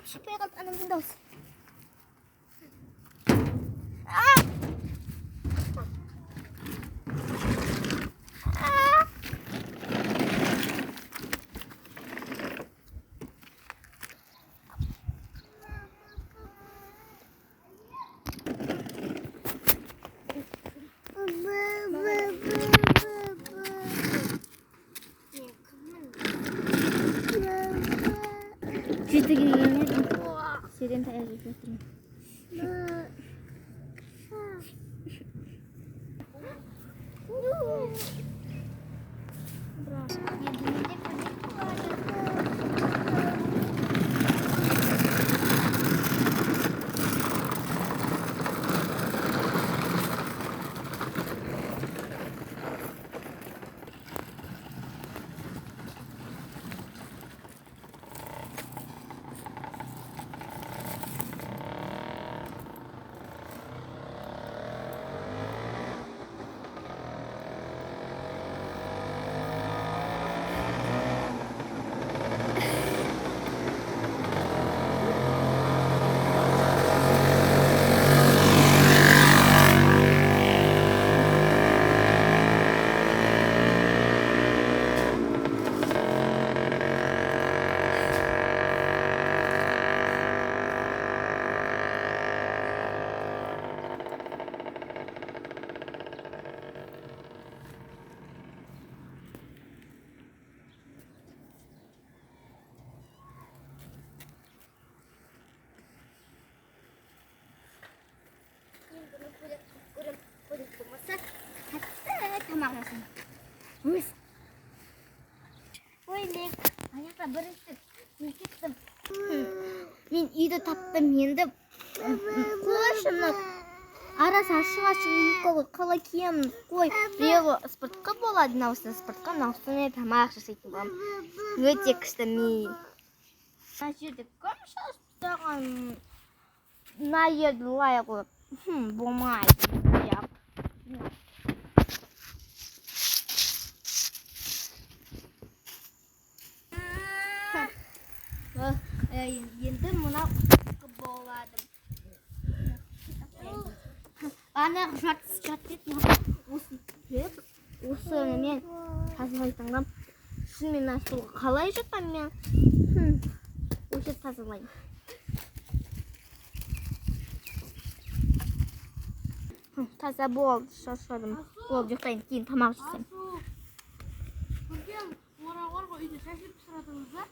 Шықпай қалды анамның дауысы. Мен кіммін? Жетіге келген едім. Серен таяқ жеп жатырмын. Енді менде көйлек болады. Мен бұны көйлек қылып көремін. Көйлек болмаса, тәтті тамақ жасаймын. Өз. Көйлек. Ана жақта бірінші мен кеттім. Мен үйді таптым енді. Қойшы, мына арасы ашық ашық юбка ғой, қалай киемін? Қой, біреуі спортқа болады, мынаусы спортқа, мынаусы тамақ жасайтын боламын. Өте күшті ми. Мына жерде кім шашып тастаған? Мына жерді лай қойып. Болмайды. Иә. Енді мынау болады. Ана жартысы жарты ет, осы киіп, осы мен тазалайтын қылам. Шынымен мына столға қалай жатамын мен? Осы тазалаймын. Таза болды, шаршадым. Болды, ұйықтайын, кейін тамақ жасаймын. Көркем, орақ бар ғой, үйде шашлык пісіріп да.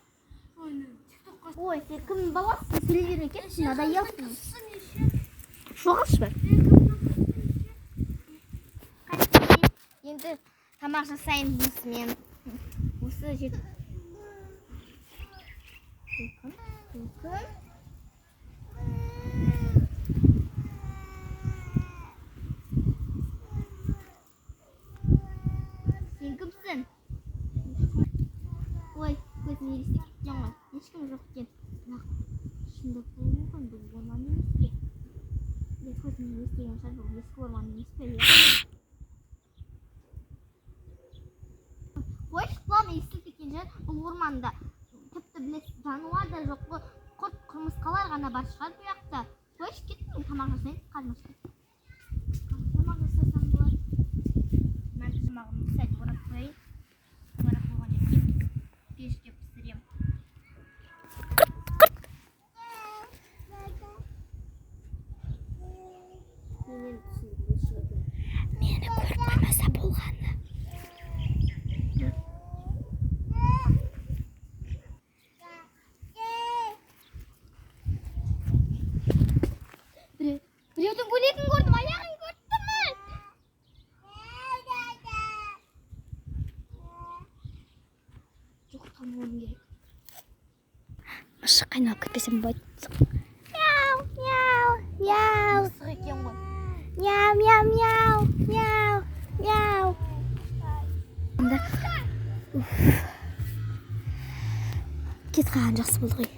Соны тиктокқа. Ой, сен кімнің баласысың? Сөйлей берме, кетші, надоел сың. Қыссын еще. Жоғалшы бір. Енді тамақ жасаймын осымен. Осы жер. Кім? Кім? Сен кімсің? Ой, көзім елестеп кеткен ғой. Ешкім жоқ екен. Бірақ шындап болуы мүмкін, бұл орман емес пе? Е, көзім елестеген шығар, бұл ескі орман емес пе? Қойшы, құлағым естіліп кеткен шығар. Бұл орманда тіпті білесіз, жануар да жоқ қой. Құрт құмырсқалар ғана бар шығар бұл жақта. Қойшы, кеттім, мен тамақ жасайын, қарным ашты. Тамақ жасасам болады. Мен тамағымды сәл орап қояйын. Орап қойғаннан кейін пешке пісіремін. Менен түсінді. Мені көріп қоймаса болғаны. Біреудің көйлегін көрдім, аяғын көрдім мен. Жоқ, тануым керек. Мысық айналып кетпесем болады. Мяу, мяу, мяу. Мысық екен ғой. Мяу, мяу, мяу, мяу, мяу. Уф. Кетіп қалған жақсы болды ғой.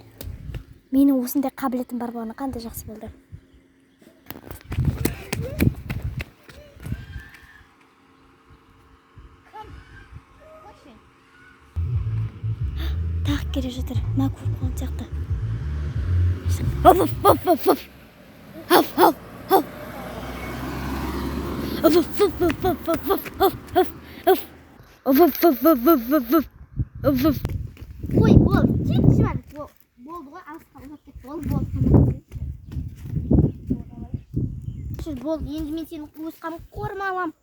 Менің осындай қабілетім бар болғаны қандай жақсы болды. Кім? Қойшы. Тағы келе жатыр. Мына көріп қалған сияқты. Оф, оф, оф, оф. Оф, оф, оф. Оф, оф, оф, оф, оф, оф, оф, оф. Оф, оф, оф, оф, оф, оф, оф, оф. Қой, болды, кетші бар. Болды ғой, алысқа ұзап кетті. Болды, болды. Жүр, болды, енді мен сені өз қамқорыма аламын.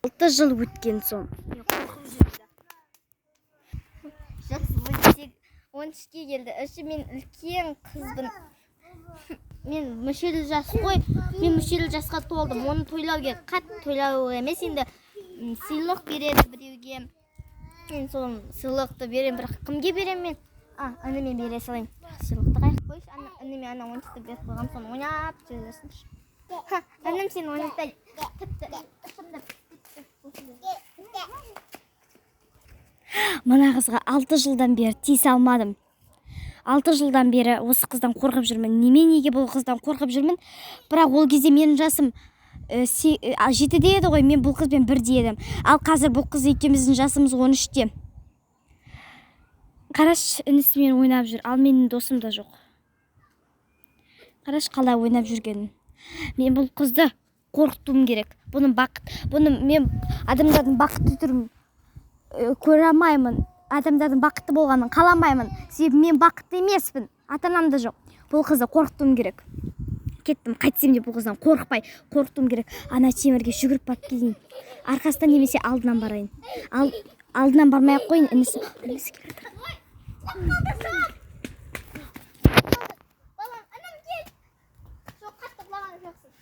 6 жыл өткен соң. Мен қорқып жүрдім. Жас 13-ке келді. Іші мен үлкен қызбын. Мен мүшел жас қой. Мен мүшел жасқа толдым. Оны тойлау керек. Қатты тойлау емес енді, сыйлық береді біреуге. Мен сол сыйлықты беремін, бірақ кімге беремін мен? А, ініме бере салайын. Сыйлықты қайық қойшы, ана ініме ана ойыншықты беріп қойғам, соны ойнап жүре берсінші. Ха, інім сен ойнатпай. Тіпті ішімді тіпті. Мына қызға 6 жылдан бері тиісе алмадым. 6 жылдан бері осы қыздан қорқып жүрмін. Неменеге бұл қыздан қорқып жүрмін? Бірақ ол кезде менің жасым 7-де еді ғой, мен бұл қызбен бірде едім. Ал қазір бұл қыз екеуміздің жасымыз 13-те. Қарашы, інісімен ойнап жүр, ал менің досым да жоқ. Қарашы қалай ойнап жүргенін. Мен бұл қызды қорқытуым керек. Бұның бақыт, бұны мен адамдардың бақытты түрін көре алмаймын. Адамдардың бақытты болғанын қаламаймын. Себебі мен бақытты емеспін. Ата-анам да жоқ. Бұл қызды қорқытуым керек. Кеттім, қайтсем де бұл қыздан қорықпай қорқытуым керек. Ана темірге жүгіріп барып келейін. Арқасынан немесе алдынан барайын. Ал алдынан бармай ақ қояйын, інісі келе жатыр. Балам, інім кел. Жоқ, қатты құлаған жоқсың.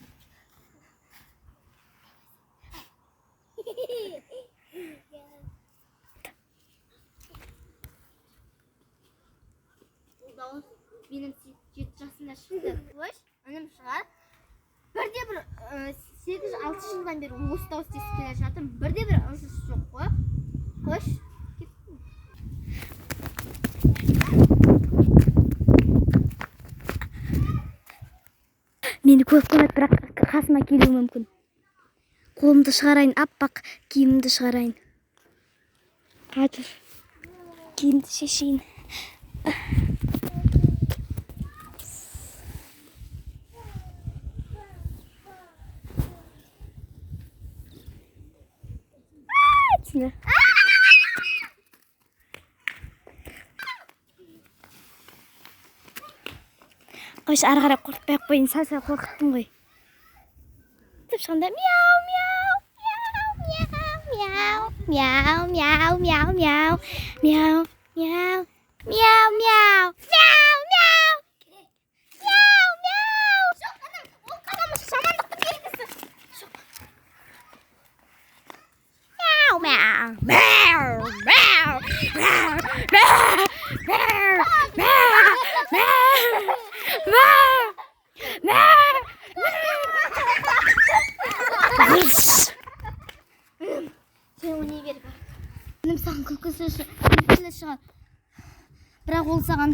Бұл дауыс менің 7 жасымда шықты. Қойш, інім шығар. Бірде бір 8-6 жылдан бері осы дауыс естіп келе жатырмын. Бірде бір ызыс жоқ қой. Қойш, кеттім. Мені көріп қоймады, бірақ қасыма келуі мүмкін. Қолымды шығарайын, аппақ киімімді шығарайын. Қазір киімді шешейін. Түсінді. Қойшы, ары қарай қорқытпай ақ қояйын, сәл-сәл қорқыттым ғой. Деп шыққанда мяу, мяу, мяу, мяу, мяу, мяу, мяу, мяу, мяу, мяу, мяу, мяу, мяу, мяу, мяу. Жоқ, інім, ол қаламыз жамандықтың белгісі. Жоқ. Мяу, мяу, мяу, мяу, мяу, мяу, мяу, мяу, мяу, мяу. Сен ойнай бер. Інім саған күлкілі шығар. Бірақ ол саған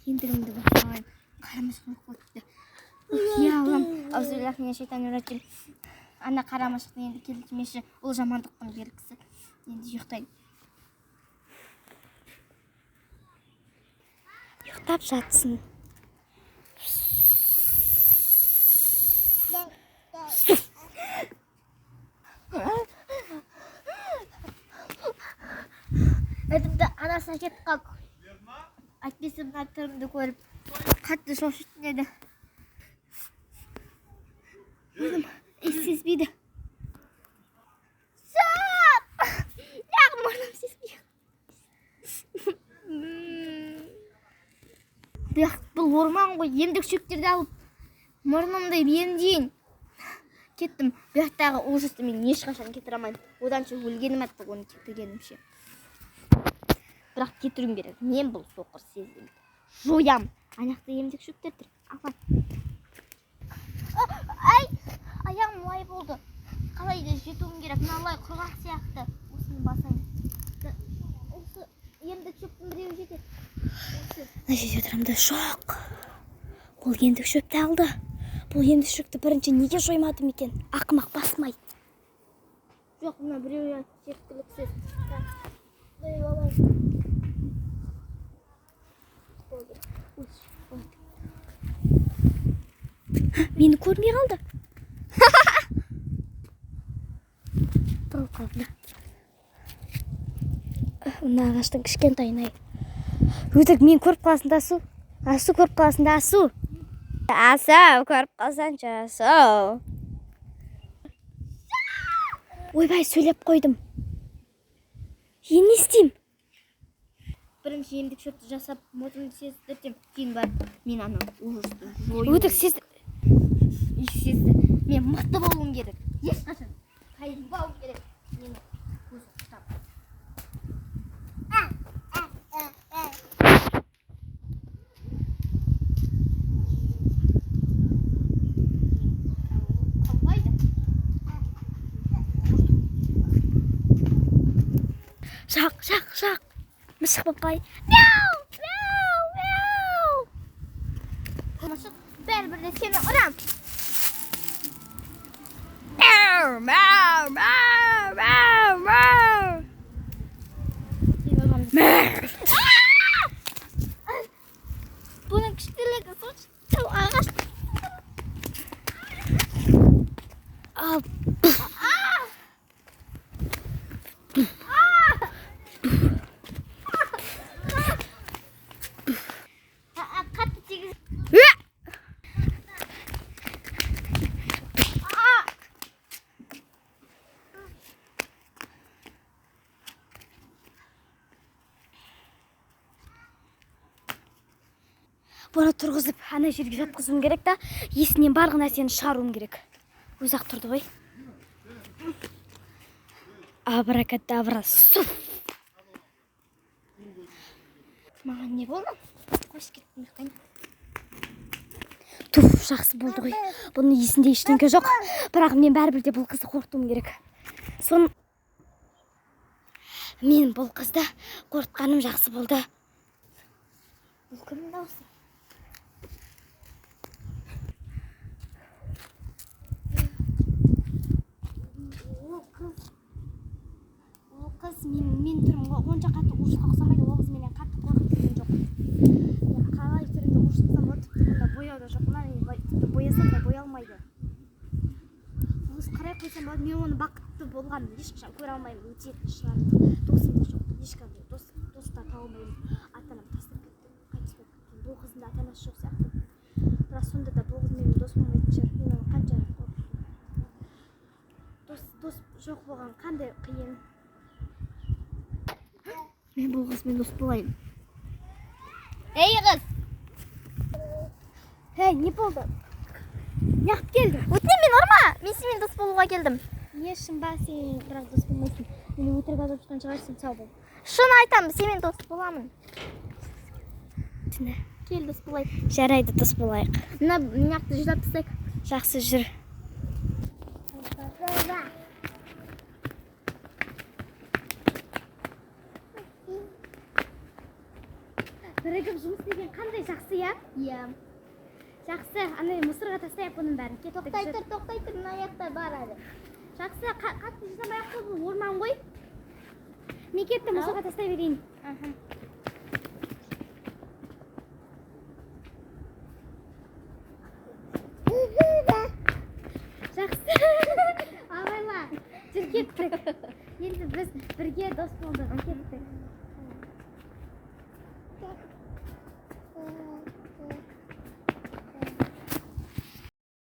ендігімді басталайын. Қара мысық жоқ болып кетті. Я Аллам, аузубиллахи минаш шайтанир ражим. Ана қара мысықты енді келтірмеші, ол жамандықтың белгісі. Енді ұйықтайын. Ұйықтап жатсын. Інімді анасына кетіп қалды. Әйтпесе мына түрімді көріп қатты шошитын еді. Өзім ес сезбейді. Жоқ! Аяғым, мұрным сезбей. Бірақ бұл орман ғой, емдік шөптерді алып мұрнымды емдейін. Кеттім. Бұл жақтағы ужасты мен ешқашан кетіре алмаймын. Оданша өлгенім артық оны кетіргенімше. Бірақ кетіруім керек. Мен бұл соқыр сезімді жоям. Ана жақта емдік шөптер тұр. Апа. Ай, аяғым лай болды. Қалай да жетуім керек. Мына лай құрғақ сияқты. Осыны басайын. Осы емдік шөптің біреуі жетеді. Осы. Мына жерде отырамын да, жоқ. Ол емдік шөпті алды. Бұл емдік шөпті бірінші неге жоймадым екен? Ақымақ басмай. Жоқ, мына біреуі жеткіліксіз. Так, алайын. Мені көрмей қалды. Тығылып қалдым. Мына ағаштың кішкентайын ай. Өтірік мен көріп қаласың да, Асу. Асу, көріп қаласың да, Асу. Асу, көріп қалсаңшы, Асу. Ойбай, сөйлеп қойдым. Енді не істеймін? Бірінші емдік шөпті жасап, мұрнымды сездіртемін. Кейін барып мен ана ужасты жою. Өтірік сез. Сезді. Мен мықты болуым керек. Ешқашан тайынбауым керек. Мені өзі ұстап. Қалмайды. Шақ, шақ, шақ. Мысық болып қалайын. Мяу, мяу, мяу. Мысық, бәрібір де сені ұрам. Мяу, мяу, мяу, мяу, мяу. Сені ұрам. Мяу. Бұның күштілігі сонша ағаш. Ал, Қатты тигіз. Үә! Бұны тұрғызып, ана жерге жатқызуым керек та, есінен барлық нәрсені шығаруым керек. Өзі ақ тұрды ғой. Абракадабра, суф. Маған не болды? Қош кеттім ұйықтайын. Туф, жақсы болды ғой. Бұның есінде ештеңе жоқ. Бірақ мен бәрібір де бұл қызды қорқытуым керек. Сон мен бұл қызды қорқытқаным жақсы болды. Бұл кімнің дауысы? Ол қыз, ол қыз мен түрім онша қатты ужасқа ұқсамайды. Ол қыз менен қатты қорқып жүрген жоқ. Мен қалай түрімді ужас қылсам болады, тіпті мұнда бояу да жоқ. Мына мен тіпті боясам да боялмайды. Ол қыз қарай қойсам болады. Мен оны бақытты болғанын ешқашан көре алмаймын. Өтетін шығар. Досым да жоқ. Ешқандай дос та таба алмаймын. Ата анам тастап кетті, қайтыс болып кеткен. Бұл қыздың да ата анасы жоқ сияқты. Бірақ сонда да бұл қыз менімен дос болмайтын шығар. Мен оны қанша қорқыттым. Дос жоқ болған қандай қиын. Мен бұл қызбен дос болайын. Ей қыз! Ей, не болды? Неғып келдің? Өтінемін, мен ұрма! Мен сенімен дос болуға келдім. Не, шын ба? Сен бірақ дос болмайсың. Мені өтірік алдап жатқан шығарсың, сау бол. Шын айтамын, сенімен дос боламын. Түсіне. Кел, дос болайық. Жарайды, дос болайық. Мына мына жақты жинап тастайық. Жақсы, жүр. Бірігіп жұмыс істеген қандай жақсы, иә? Иә. Жақсы, ана мусорға тастайық бұның бәрін. Кеттік, Тоқтай жүр. тұр, тоқтай тұр, мына жақта бар әлі. Жақсы, қатты жинамай ақ қой, бұл орман ғой. Мен кеттім, мусорға тастай берейін. Аха. Жақсы. Абайла, жүр, кеттік. Енді біз бірге дос болдық, кеттік.